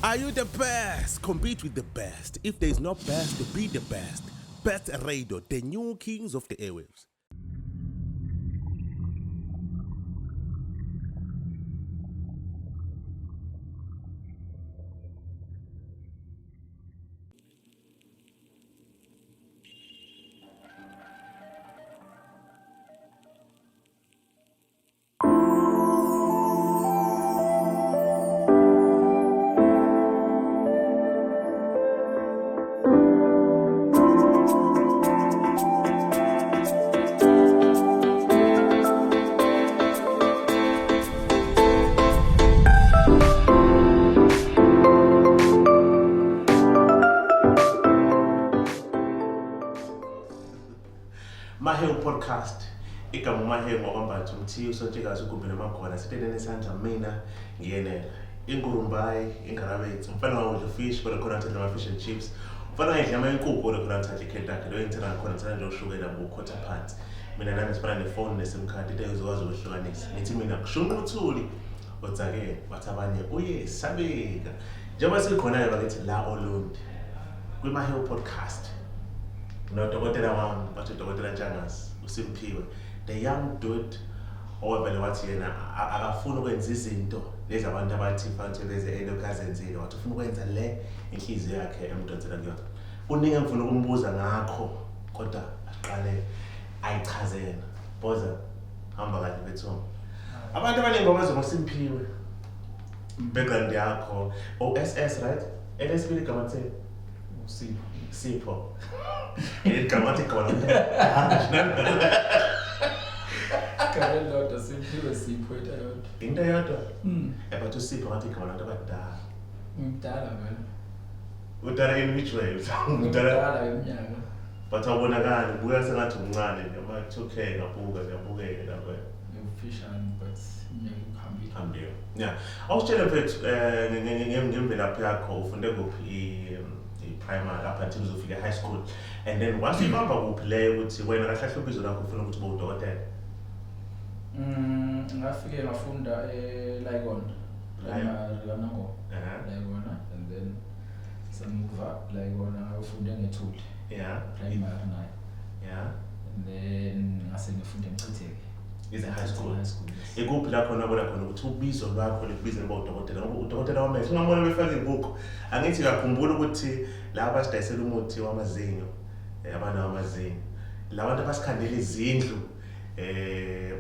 Are you the best? Compete with the best. If there is no best, be the best. Best Radio, the new kings of the airwaves. Mahewu Podcast, igama uMahewu ngwakwambatha umthiyo usotshekazi ugubhele makhona sitene nesandla mina ngiyenela ingurumbayi ingarabethu umfana wawudla fish kodwa khona ngithatha ama-fish and chips, umfana ngidla ama inkukhu kodwa khona ngithatha iKentucky, leyo ngithanda ngakhona ngithanda nje ushukela ngokukhotha phansi. Mina nami sifana nefoni neSIM card, into engizokwazi ukuhlukanisa ngithi mina kushunqa uthuli odzakele bathi abanye uyesabeka. Njengoba sikhona-ke bakithi la Olundi kwiMahewu Podcast nodokotela wami, bathi udokotela Ntshangase uSimphiwe, the young dude owavele wathi yena akafuni ukwenza izinto lezi abantu abathi fanele beze elokhu azenzile, wathi ufuna ukwenza le inhliziyo yakhe emdonsela kuyona. Kuningi engifuna ukumbuza ngakho kodwa aqale ayichaze yena. Boza, hamba kahle bethu. Abantu abaningi babazi ngoSimphiwe, background yakho OSS, right? Elesibili igama thini? Usipho. Sipho. Igama athi igama. Igama elilodwa Simphiwe Sipho into eyodwa. Into eyodwa? But uSipho ngathi igama labantu abadala. Ngimdala vele. Udala in which way? Udala Ngimdala ngeminyaka. But awubonakali, ubuka sengathi umncane nje, ama 2K ngabuka ngiyabukeka lapha. Ngimfishane but iminyaka ikuhambile. Hambile. Yeah. Awusitshele mfethu ngemvelaphi yakho, ufunde kuphi i-primary up until uzofika high school, and then wasibamba kuphi leyo ukuthi wena kahle kahle ubizo lakho ufuna ukuthi ube udokotela? Ngafike ngafunda eLaikona. Primary kaNango. Laikona, and then samuva Laikona ngayofunda eNgethuli. Primary nayo. And then ngase ngifunda eMchitheke. Is a high school. High school, yes. Ikuphi la khona ubona khona ukuthi ubizo lwakho likubiza ngoba udokotela, ngoba udokotela wamehlo ungambona befaka ibuku. Angithi ngakhumbula ukuthi laba basidayisela umuthi wamazinyo, abana wamazinyo. Labantu abasikhandela izindlu,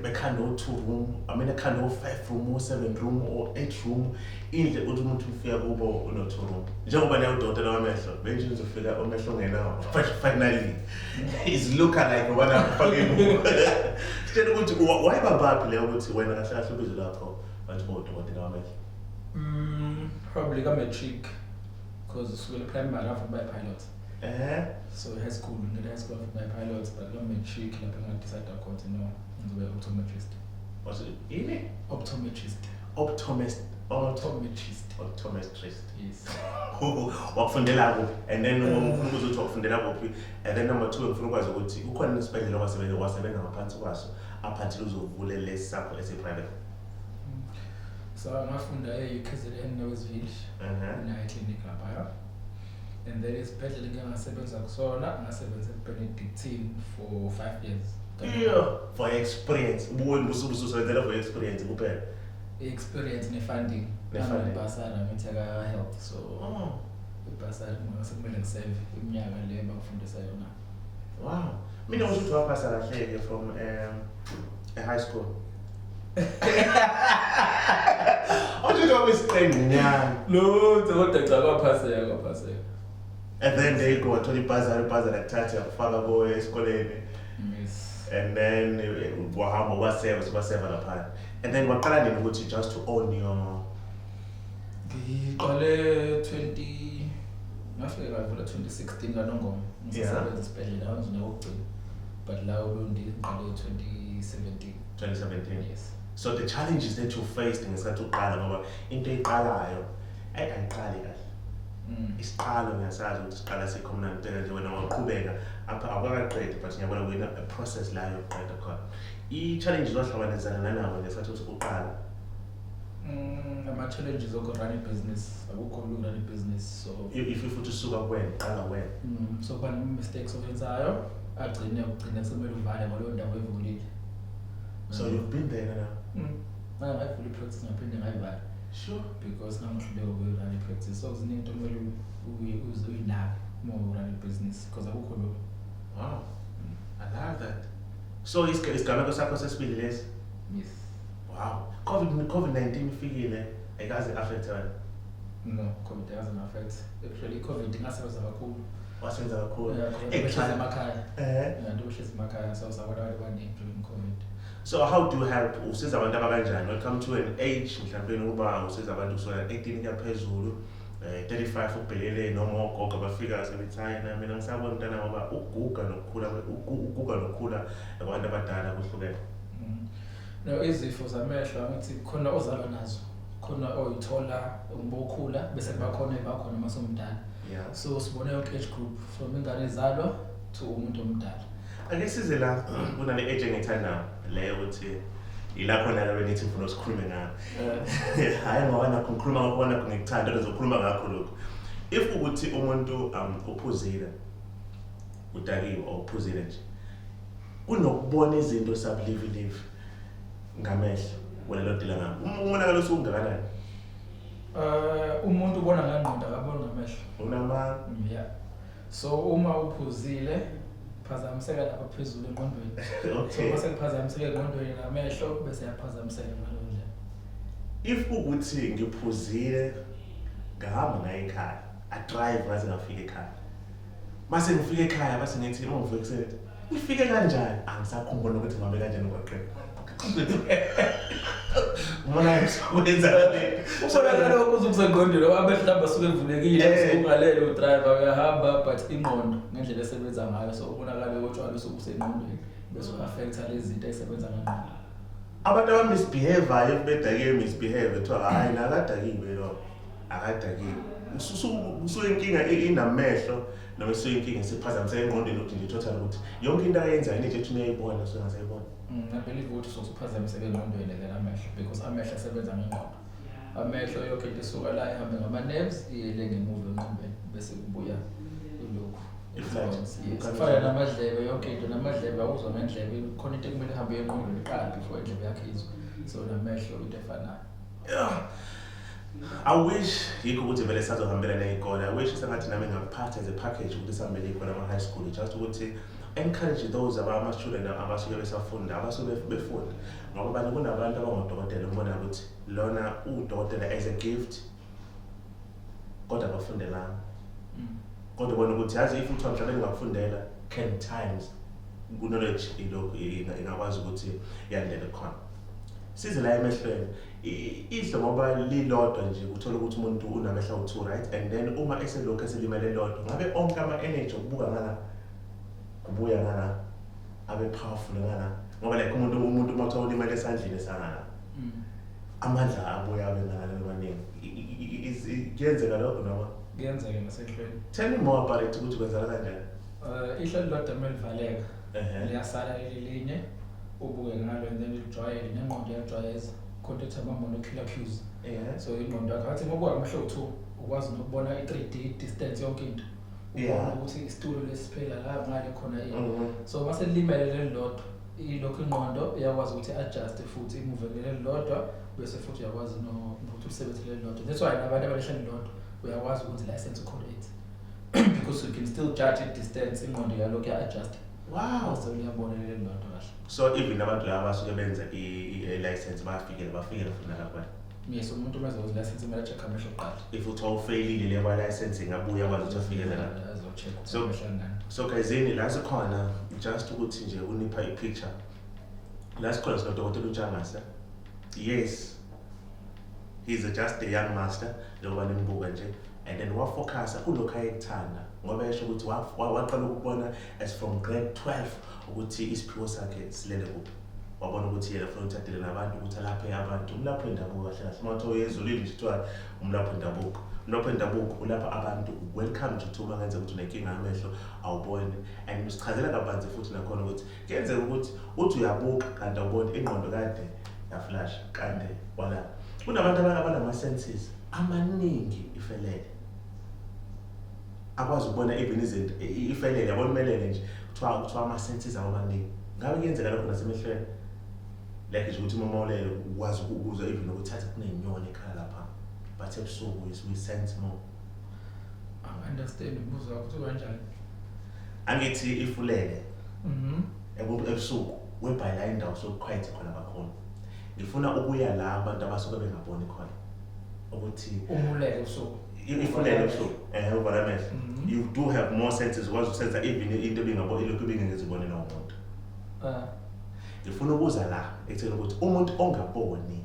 bekhanda o2 room, I mean ekhanda o5 room, o7 room, o8 room, indle uthi umuntu ufika kubo uno2 room. Njengoba naye udokotela wamehlo, benje uzofika omehlo ongenawo. But finally is look like wena ufake ibuku. Sitshela ukuthi wayibambaphi leyo ukuthi wena kahle kahle ubizo lakho bathi udokotela wamehlo? Probably ka matric, because usukela primary after by pilot. So high school, ngene high school after by pilot, but ka matric lapho ngadecide khona no, ngizobe optometrist. Was it ini? Optometrist. Optomist. Optometrist. Optometrist. Yes. Wakufundela kuphi? And then ufuna ukuza ukuthi wakufundela kuphi? And then number 2 ngifuna ukwazi ukuthi kukhona isibhedlela wasebenza ngaphansi kwaso up until uzovule lesi sakho esi private. So ngafunda e-UKZN Westville. Nayo clinic lapha. And then isibhedlela ngike ngasebenza kusona, ngasebenza eBenedictine for 5 years. Yeah, for experience. Ubuye usebenzela for experience kuphela. Experience ne-funding. Ne-funding. Ibhasari ngithi aka health, so ibhasari sekumele ngiseve iminyaka le abangifundisa yona. Wow. Mina ngisho ukuthi waphasa kahle ke from a high school. Awusho wabisiqembu nyana. Lutho kodwa cha kwaphaseka, kwaphaseka. And then they go to ibhasari, ibhasari yakuthatha yakufaka kuwe esikoleni. Yes. And then wahamba waseva lapha. And then waqala nini ukuthi just to own your Ngiqale 20 ngafika ngavula 2016 kaNongoma. Ngisebenza esibhedlela ngizona kokugcina. But la uLundi ngiqale 2017. 2017. Yes. So the challenges that you faced ngesikhathi uqala, ngoba into eqalayo ayiqali kahle. Isiqalo ngiyasazi ukuthi isiqala sikho mnandi nje wena waqhubeka apha awukaqedi, but ngiyabona wena a process la yokuqeda khona. I-challenges wahlanganisana nanawo ngesikhathi uqala? Ama-challenges oku-run ibhizinisi, akukho lula uku-run ibhizinisi, so If futhi usuka kuwena, qala wena. So kuba nama-mistakes owenzayo, agcine ugcine sekumele uvale ngaleyo ndawo evulile. So you've been there now? Ngake ngayivula i-practice, ngaphinde ngayivala. Because ngangihluleka ukuyi-run i-practice. So ziningi into okumele uze uyinake uma u-run ibhizinisi, because akukho lula. Wow, I love that. So isigameko sakho sesibili lesi? Yes. Wow. COVID-19 ifikile, ayikaze affect wena? No, COVID doesn't affect. Actually, i-COVID ingasebenza kakhulu. Wasebenza kakhulu. Yeah, COVID Eh, behlezi emakhaya. Eh. Yeah, nto behlezi emakhaya, so sabona abantu abaningi during COVID. So how do you help? Usiza abantu abakanjani? Welcome to an age mhlawumbe ukuba usiza abantu kusukela 18 kuya phezulu, 35 ukubhekele, noma ogogo abafika sebethi hayi na mina ngisabona umntana, ngoba ukuguga nokukhula kwabantu abadala kuhlukene. No, izifo zamehlo angithi khona ozalwa nazo, khona oyithola ngokukhula, bese kuba khona ebakhona uma usumdala. So sibone yonke age group, from ingane ezalwa to umuntu omdala. Ake size la kunale age engiyithandayo leyo, ukuthi ila khona la benithi ngifuna sikhulume ngayo. Hayi, ngoba nakho ngikhuluma ngakho, nakho ngikuthanda, ngizokhuluma ngakho lokho. If ukuthi umuntu uphuzile, udakiwe or uphuzile nje, kunokubona izinto sabulive ngamehlo, wena lo deal-a ngakho. Umonakalo usungakanani? Umuntu ubona ngengqondo, akaboni ngamehlo. Unama Yeah. So uma uphuzile, phazamiseka lapha phezulu engqondweni. So mase kuphazamiseka engqondweni, namehlo bese yaphazamiseka ngaleyo ndlela. If ukuthi ngiphuzile, ngahamba ngaye ekhaya, I drive ngaze ngafika ekhaya. Mase ngifika ekhaya, base ngithi uma ngivuka ekuseni, ngifike kanjani? Angisakhumbuli ukuthi ngihambe kanjani emgwaqeni. Umonakalo wenzakaleni? Ubonakala lokho usukusengqondweni, amehlo mhlawumbe asuke evulekile, usungalele u-driver uyahamba, but ingqondo ngendlela esebenza ngayo, so ubonakala utshwala usuke usengqondweni bese u-affect-a lezi zinto ey'sebenza ngengqondo. Abantu aba-misbehave-ayo, if bedakiwe misbehave, kuthiwa hhayi nakadakiwe lo, akadakiwe. Usuke inkinga inamehlo noma isuke inkinga isiphazamiseka engqondweni, ukuthi nje total ukuthi yonke into ayenzayo into ethi uyayibona usuke engasayibona. I believe ukuthi usuke usuphazamiseke engqondweni then amehlo, because amehlo asebenza ngengqondo. Amehlo yonke into isuka la ihambe ngama-nerves iye le ngemuva engqondweni, bese kubuya kulokhu. I-flight. Yes. Kufana namadlebe, yonke into namadlebe awuzwa ngendlebe, khona into ekumele ihambe engqondweni iqala before indlebe yakho izwe. So namehlo into efanayo. Yeah. I wish yikho ukuthi vele sazohambela ney'kole. I wish sengathi nami ngakuphatha as a package ukuthi sihambele iy'kole ama-high school, just ukuthi encourage those ama-student abasuke besafunda, abasuke befunda, ngoba bani kunabantu abangodokotela, ubona ukuthi lona uwudokotela as a gift kodwa abafundelanga. Kodwa ubona ukuthi yazi if uthiwa mhlawumbe ngingakufundela 10 times ku-knowledge ilokhu ingakwazi ukuthi yandele khona. Size la emehlweni, ihlo ngoba lilodwa nje, uthola ukuthi umuntu unamehlo awu-2, right? And then uma eselokhu eselimele lodwa, ngabe onke ama-energy okubuka ngala kubuya ngala abe powerful ngala, ngoba like umuntu uma kuthiwa ulimele esandleni esangala, amandla abuya abe ngala maningi. Kuyenzeka lokho noma? Kuyenzeka nasehlweni. Tell me more about it, ukuthi kwenzakala kanjani. Ihlo lilodwa uma livaleka, liyasala lelinye ubuke ngalo and then lijwayele, nengqondo iyajwayeza. Khona into ethiwa ama-monocular cues. So ingqondo yakho athi ngokubuka ngamehlo awu-2 ukwazi nokubona i-3D distance yonke into. Ubona ukuthi isitulo lesiphela la ngale khona ini. So mase limele lelilodwa, ilokhu ingqondo iyakwazi ukuthi adjust futhi imuve lelilodwa, bese futhi uyakwazi nokuthi ulisebenzise lelilodwa. That's why nabantu abalehla lelilodwa uyakwazi ukwenza i-license u-code 8. Because you can still judge i distance, ingqondo yalokhu ya-adjust. Wow. So uyabona lelilodwa kahle. So even abantu laba abasuke benza i-license bayafikela futhi nalapha. Yes, umuntu uma ezowenza i-license kumele a-check amehlo kuqala. If uthiwa ufeyilile le kwa-license, ingabuya akwazi ukuthi afikele lapha. Azo-check ukuthi amehlo angani. So guys, yini la sikhona, just ukuthi nje unipha i-picture. La sikhona sinodokotela uNtshangase. Yes. He's just a young master, njengoba nimbuka nje. And then wa-focus-a kulokhu ayekuthanda, ngoba esho ukuthi waqala ukubona as from grade 12 ukuthi isiphiwo sakhe silele kuphi. Wabona ukuthi yena ufuna ukuthi a-deal-e nabantu, ukuthi alaphe abantu. Umlaphi wendabuko kahle kahle. Uma kuthiwa uyezulwini nje kuthiwa umlaphi wendabuko. Umlaphi wendabuko ulapha abantu. Welcome to Thuma, kungenzeka ukuthi unenkinga yamehlo, awuboni. And usichazela kabanzi futhi nakhona ukuthi kuyenzeka ukuthi uthi uyabuka kanti awuboni, ingqondo kade ya-flash kade wala. Kunabantu abanama-senses amaningi, ifelele akwazi ukubona even izinto, ifelele yabona, umelele nje, kuthiwa ama-senses abo amaningi. Ngabe kuyenzeka lokho nasemehlweni, like nje ukuthi uma ulele ukwazi ukuzwa even ukuthatha kuney'nyoni ekhala lapha, but ebusuku we sense more? Angi-understand umbuzo wakho ukuthi kanjani. Angithi ifulele ebusuku webhayi la indawo soku-quiet khona kakhulu, ngifuna ukuya la abantu abasuke bengaboni khona ukuthi Umulele ebusuku? Ifulele ebusuku, uvala amehlo. You do have more senses, ukwazi ukusensa even into ebingabo ilokhu ibingengezibone nomuntu. Ngifuna ukuza la ekutheni ukuthi umuntu ongaboni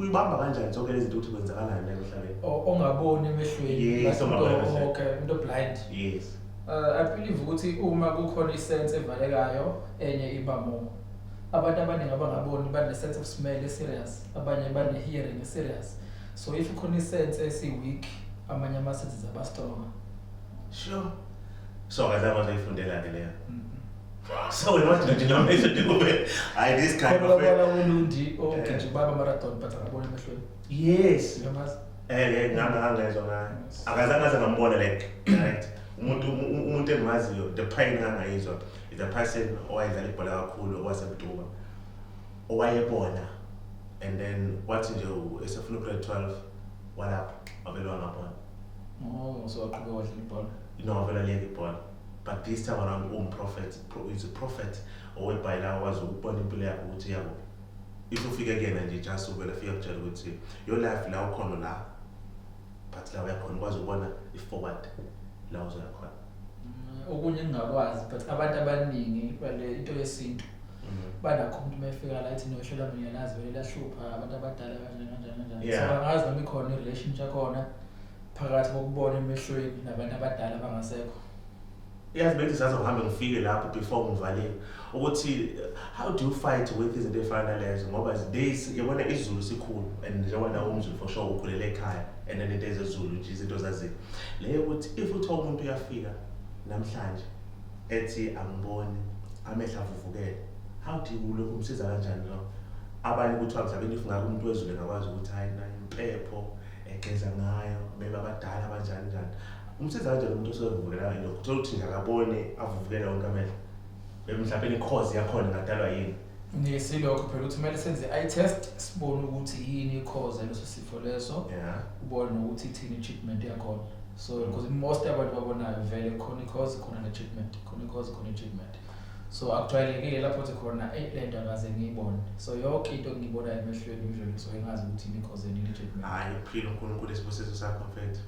uyibamba kanjani zonke lezi zinto, ukuthi kwenzakalani la emhlabeni? Ongaboni emehlweni? Yes, like ongaboni emehlweni. Okay, umuntu blind. Yes. I believe ukuthi uma kukhona i-sense evalekayo, enye iba more. Abantu abaningi abangaboni bane-sense of smell e-serious, abanye bane-hearing e-serious. So if kukhona i-sense esi-weak, amanye ama-senses aba stronger. Sure, so akazange wazoyifundela-ke leyo? So wena wathi nje namehlo nje kube hayi, this kind Khona of babona uLundi ogijima ama-marathon but akaboni emehlweni. Uyamazi? Ngangezwa ngayo. Akazange aze ngambona like right umuntu engimaziyo, the pain engangayizwa is a person owayedlala ibhola kakhulu owasemtuba owayebona, and then wathi nje esefuna grade 12 walapho wavele wangabona. Oh, so waqhubeka wadlala ibhola? No, wavele aliyeka ibhola, but this time around uwumprophet, is a prophet owebhayila wakwazi ukubona impilo yakho ukuthi iyakuphi. If ufike kuyena nje, just uvele afike akutshela ukuthi your life la ukhona la, but la uyakhona ukwazi ukubona i-forward la uzoya khona. Okunye engingakwazi, but abantu abaningi bale into yesintu banakho, umuntu uma efika la ethi nohlo lwami ngiyalazi vele lahlupha abantu abadala kanjani kanjani kanjani. So angazi noma ikhona i-relationship yakhona phakathi kokubona emehlweni nabantu abadala abangasekho. Yazi, bengithi sazohambe ngifike lapho before ngivalile ukuthi how do you fight with izinto ey'fana nalezo, ngoba this yabona isiZulu sikhulu, and njengoba nawe umZulu for sure ukhulele ekhaya, and then into ezezulu nje izinto zaziyo leyo ukuthi if uthiwa umuntu uyafika namhlanje ethi angiboni, amehlo avuvukele, how do you lokhu umsiza kanjani lo? Abanye kuthiwa mhlawumbe if ngake umuntu wezulu engakwazi ukuthi hayi nayo impepho egeza ngayo, bebe abadala abanjani njani, umsiza kanjani umuntu osuke evuvukela lokho, uthola ukuthi nje akaboni, avuvukele wonke amehlo, mhlawumbe i-cause yakhona ingadalwa yini? Nesilokho phela ukuthi kumele senze i-eye test, sibone ukuthi yini i-cause yaleso sifo leso, ubone nokuthi ithini i-treatment yakhona. So because most abantu babonayo vele khona i-cause, khona ne-treatment, khona i-cause, khona i-treatment. So akujwayelekile lapho uthi khona, eyi, le nto akaze ngiyibone. So yonke into engiyibonayo emehlweni usually so engazi ukuthi yini i-cause, yini i-treatment. Hayi, uphile uNkulunkulu isibusiso sakho mfethu,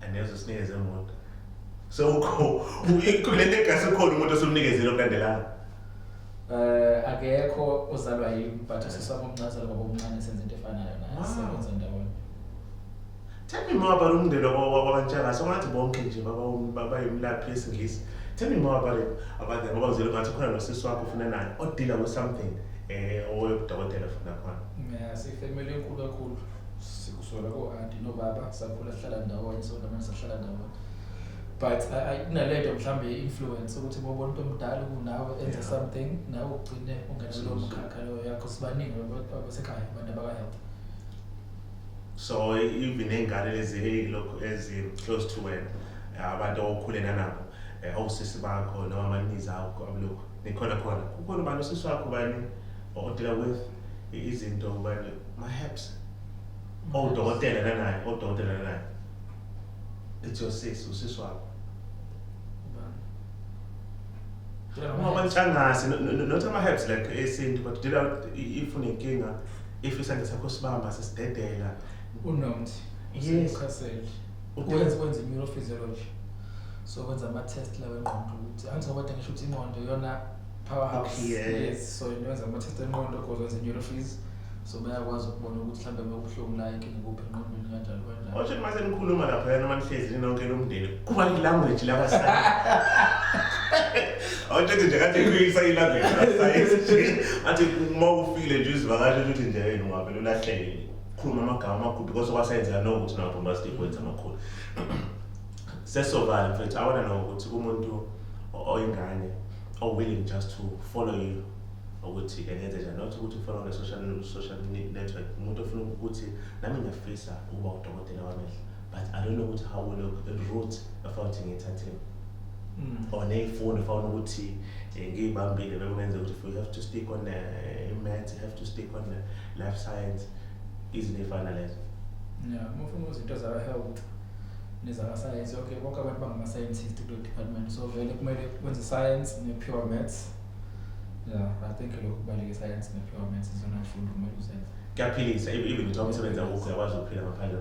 aneze usinikeze imoto. So ukho kule legacy, ukhona umuntu osumnikezile okulandelayo? Akekho ozalwa yimi, but usisi wami omncane ozalwa baba omncane senza into efanayo naye. Sebenza ndawonye. Tell me more about umndeni wakwaNtshangase. Ongathi bonke nje bayimlaphi yesiNgisi. Tell me more about it, about them, ngoba ngizwile ngathi khona nosisi wakho ufuna naye o-deala with something owebudokotela funa khona. Yeah, siyifamily enkulu kakhulu. Sikusukela ko-anti nobaba, sakhula sihlala ndawonye, so namanje sahlala ndawonye. But kunalento mhlambe i-influence ukuthi uma ubona umuntu omdala kunawe enze something, nawe ugcine ungena kulowo mkhakha loyo yakho. Sibaningi abasekhaya abantu abaka-health. So even ney'ngane lezi lokhu ezi close to wena, abantu okhule nanabo, osisi bakho noma amanizi akho abelokhu nikhona khona, kukhona ubani, usisi wakho bani o-deala with izinto, bani, ma-herbs, odokotela nanaye, odokotela nanaye, it's your sis, usisi wakho? Ubani? Ungabantshangasi, not ama-herbs like esintu, but deal with if unenkinga, if isandla sakho sibamba sesidedela. Unomthi. Yes. Newcastle. Wenza i-neurophysiology. So wenza ama-test lawa engqondo ukuthi angithi ngoba ngisho ukuthi ingqondo iyona powerhouse. Okay, yeah. Yes, so wenza ama-test engqondo because wenza i-neurophys. So bayakwazi ukubona ukuthi mhlawumbe bekubuhlungu la, inkinga kuphi engqondweni, kanjalo kanjalo. Osho mase nikhuluma lapha noma nihlezi ninonke lomndeni kuba i-language labasana. Awutsho nje kade kuyisa i-language labasayensi. Athi uma ufile nje izivakashi ukuthi nje yena ungavele ulahleke. Khuluma amagama amakhulu because okwasenza no ukuthi nawo bombastic words amakhulu. Sesovala mfethu, I wanna know ukuthi kumuntu oyingane o willing just to follow you. Ukuthi engenze njani, not ukuthi ufana ne-social network, umuntu ofuna ukuthi nami ngiyafisa ukuba udokotela wamehlo, but I don't know ukuthi how will the route afanele ukuthi ngiyithatheni or ney'fundo fanele ukuthi ngiyibambile, bekungenzeka ukuthi you have to stick on maths, you have to stick on life science, izinto ey'fana nalezo. Yeah, uma ufuna izinto zaka-health nezaka-science, okay, bonke abantu bangama-scientist kulo department, so vele kumele wenze science ne-pure maths. Yeah, I think lokho kubaluleke, science ne-pure maths izona mfundo kumele uzenze. Kuyaphilisa, even kuthiwa umsebenzi awukho, uyakwazi ukuphila ngaphandle.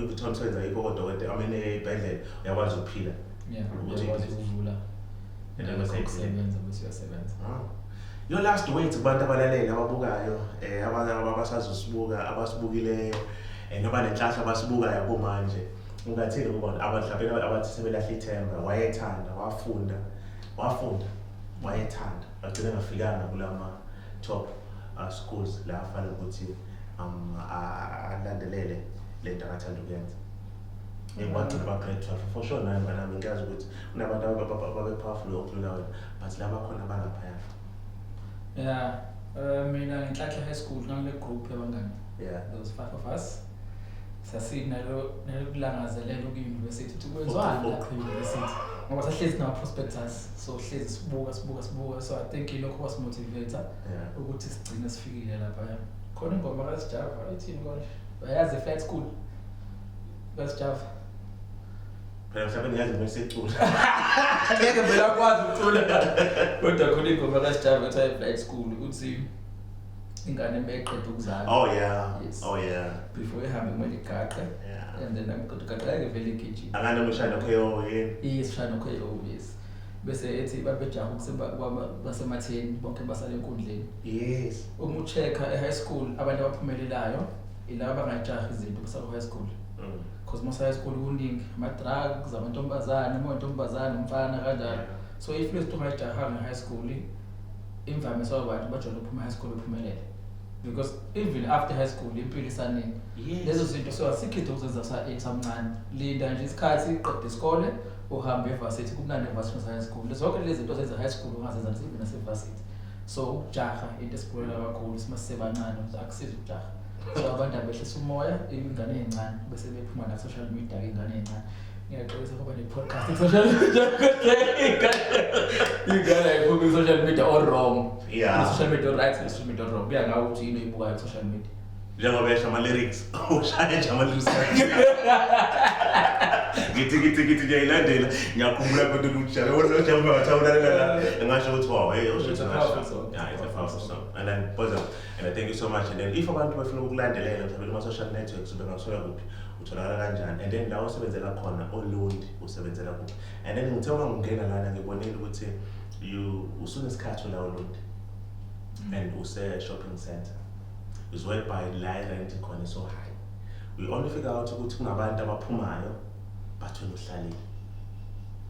Kuthiwa umsebenzi ayikho kodokotela, I mean, ey'bhedlela uyakwazi ukuphila. Yeah, uyakwazi ukuvula And then bese ukusebenza, bese uyasebenza. Your last words kubantu abalalele, ababukayo, abasazosibuka, abasibukileyo, noba nenhlahla abasibukayo kumanje, ungathini kubona mhlawumbe abathi sebelahle ithemba, wayethanda, wafunda, wafunda, wayethanda, agcine engafikanga kulama top schools la afanele ukuthi alandelele lento akathanda ukuyenza. Wagcina ba-grade 12 for sure. Naye mngani wami, ngiyazi ukuthi kunabantu ababe-powerful okudlula wena, but laba khona bangaphaya. Yeah, mina ngenhlanhla high school ngangile group yabangani. There was five of us. Sasinalo nalokulangazelela ku-university ukuthi kwenziwani lapha e-university, ngoba sahlezi nama-prospectus, so hlezi sibuka, sibuka, sibuka. So I think ilokho kwasimotivate ukuthi sigcine sifikile lapha. Khona ingoma kaSjava ithini konje, uyayazi, flight school kaSjava? Phela mhlawumbe ngiyazi ngesicula. Ngeke vele akwazi ukucula, kodwa khona ingoma kaSjava ethiwa i-flight school, uthi ingane meqeda ukuzalwa, Oh yeah. Yes. Oh yeah. before ihambe kumele igaqe, and then amiqeda ugaqe ngeke vele igijime. Akana mshana KO yini? Yes, shana KO, yes. Bese ethi babejaha basematheni bonke, basale enkundleni. Uma u-check-a e-high school, abantu abaphumelelayo ilaba abangajahi izinto basako-high school, because most high school kuningi ama-drugs, amantombazane, uma uyintombazane, umfana, kanjalo. So if lesi ungayijahanga e-high school, imvamisa wabantu bajwayele ukuphuma high school bephumelele, because even after high school impilo isaningi. Lezo zinto so asikho into ukuzenza samncane. Linda nje isikhathi, qeda isikole, uhambe evarsity, kumnandi evarsity high school. Zonke lezi zinto ozenza high school ungazenza even nase-varsity. So ukujaha into esibhulela kakhulu simasebancane, akusizi ukujaha. So abantu abehlisa umoya, iy'ngane ey'ncane bese bephuma na-social media-ke. Iy'ngane ey'ncane, ngiyaxolisa ngoba ne-podcast ku-social media, iy'ngane ayiphumi ku-social media or wrong. Ku-social media or-right, ku-social media or wrong, kuya ngawe ukuthi yini oyibukayo ku-social media. Njengoba esho ama-lyrics, ushaya nje ama-lyrics. Ngithi ngithi ngithi ngiyayilandela, ngiyakhumbula kodwa ukuthi njalo wona njengoba ngathiwa ulalela la, ngingasho ukuthi wow, hey, usho It's a ngasho. Powerful song. Yeah, it's a powerful song. And then Boza, and I thank you so much. And then if abantu befuna ukulandelela mhlawumbe kuma-social networks, bengathola kuphi? Utholakala kanjani? And then la usebenzela khona oLundi, usebenzela kuphi? And then ngithe uma ngingena lana ngibonile ukuthi you usunesikhathi la oLundi and use shopping center is whereby la rent khona is so high. We only figure out ukuthi kunabantu abaphumayo, but wena uhlalile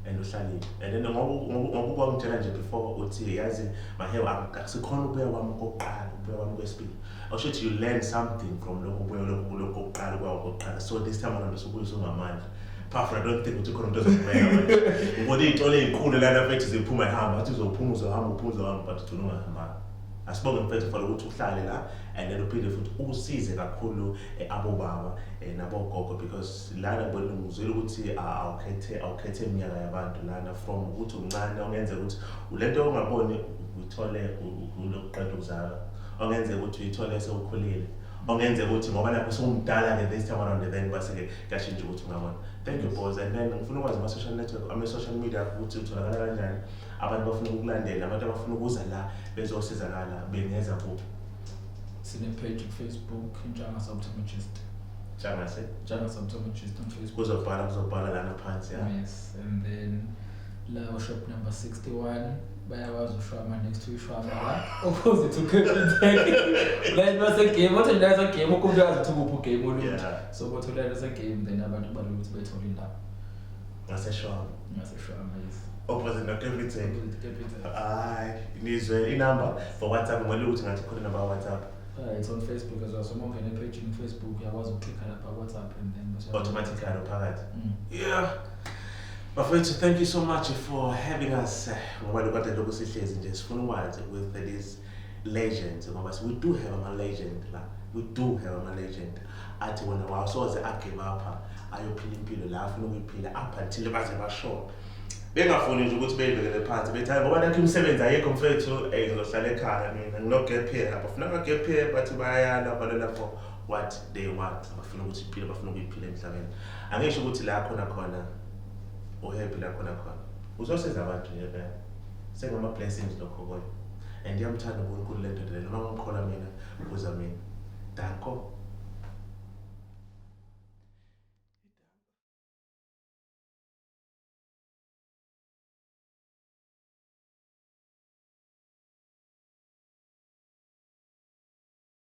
and uhlalile. And then ngoba kwangitshela nje before uthi yazi mahewu, akusikhona ukubuya kwami kokuqala, ukubuya kwami kwesibili. Awusho ukuthi you learn something from lokho kubuya, lokho kokuqala, kuya kokuqala. So this time around usubuya usungamandla. Powerful. I don't think ukuthi khona umuntu ozokubeka manje. Ngibona iy'tolo ey'nkulu lana mfethu ziphuma ihamba, athi uzophuma, uzohamba, uphuma, uzohamba, but ugcina ungahambanga. Asibonge mfethu for ukuthi uhlale la and then uphinde futhi usize kakhulu abobaba nabogogo, because lana ngibona ngizwile ukuthi awukhethe iminyaka yabantu lana, from ukuthi umncane, ongenzeka ukuthi lento ongaboni uyithole uqeda ukuzalwa, ongenzeka ukuthi uyithole sewukhulile, ongenzeka ukuthi ngoba nakho usumdala-ke this time around, then base-ke kuyashintsha ukuthi ungabona. Thank you, boys. And then ngifuna ukwazi ama-social network, ama-social media, ukuthi utholakala kanjani, abantu bafuna ukukulandela, abantu abafuna ukuza la bezosizakala bengeza kuphi? Sine-page ku-Facebook, Ntshangase Optometrist. Ntshangase. Ntshangase Optometrist on Facebook. Kuzobhala lana phansi, ya. Yes, and then la shop number 61, bayakwazi ushwama, next to ishwama la opposite to Capitec, la basegame, bathi la segame, umuntu uyazi ukuthi kuphi ugame oluntu. So bothola la segame, then abantu balula ukuthi bethole indawo. Ngaseshwama. Ngaseshwama, yes. Opposite no Capitec. Opposite Capitec. Hayi, nizwe inumber for WhatsApp, ngibona ukuthi ngathi khona number WhatsApp. It's on Facebook as well. So uma ungena epage Facebook uyakwazi ukuklikha lapha WhatsApp and then bese automatically phakathi. Yeah. Bafethu, thank you so much for having us. Ngoba lokade lokhu sihlezi nje sifuna ukwazi with this legends, ngoba we do have ama-legend la, we do have ama-legend athi wona wasoze a-give up, ayophila impilo la afuna ukuyiphila up until baze bashone, bengafuni nje ukuthi beyibekele phansi, bethi, "Hayi, ngoba nakho imisebenzi ayikho mfethu, ngizohlala ekhaya mina, ngino-gap year." Abafuna ama-gap year, bathi bayayala, balwela for what they want, bafuna ukuthi impilo bafuna ukuyiphila emhlabeni. Angisho ukuthi la khona khona u-happy, la khona khona uzosiza abantu nje vele, sengama-blessings lokho kuyo and iyamthanda uNkulunkulu le ndoda le. Noma ngikholwa mina, kuza mina, danko.